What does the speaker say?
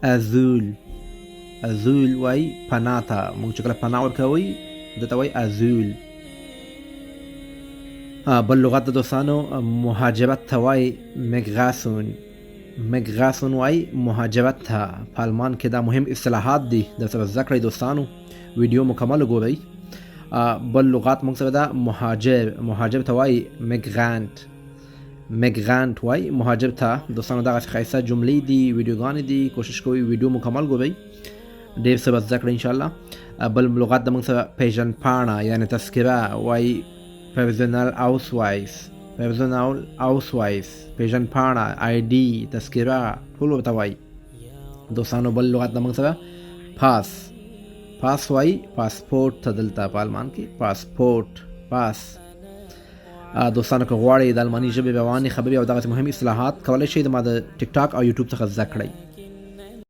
ازول. ازول وای پناه ته، موږ چې کله پناه ورکوي دته وای ازول. بل لغت د دوستانو مهاجرت ته وای مګراسون. مګراسون وای مهاجرت ته. په آلمان کې دا مهم اصطلاحات دي، در سره زده کړئ دوستانو، ویډیو مکمل وګورئ. بل لغات موږ سره ده مهاجر. مهاجر ته وای مګرانت. مګرانت وای مهاجر ته. دوستانو دغسې ښایسته جملې دي، ویډیوګانې دي، کوشش کوئ ویډیو مکمل ګورئ، ډېر څه به زده کړئ انشاءالله. بل لغت د موږ سره پیژندپاڼه یعنې تذکره وای پرزونل اوسوایس. پرزونل اوسوایس، پیژندپاڼه، آی ډي، تذکره، ټول ورته وای دوستانو. بل لغت د موږ سره پاس. پاس وای پاسپورت ته، دلته په آلمان کې پاسپورت، پاس. دوستانو که غواړئ د الماني ژبې روانې خبرې او دغسې مهم اصطلاحات کولی شئ د ما د ټیک ټاک او یوټیوب څخه زده کړئ.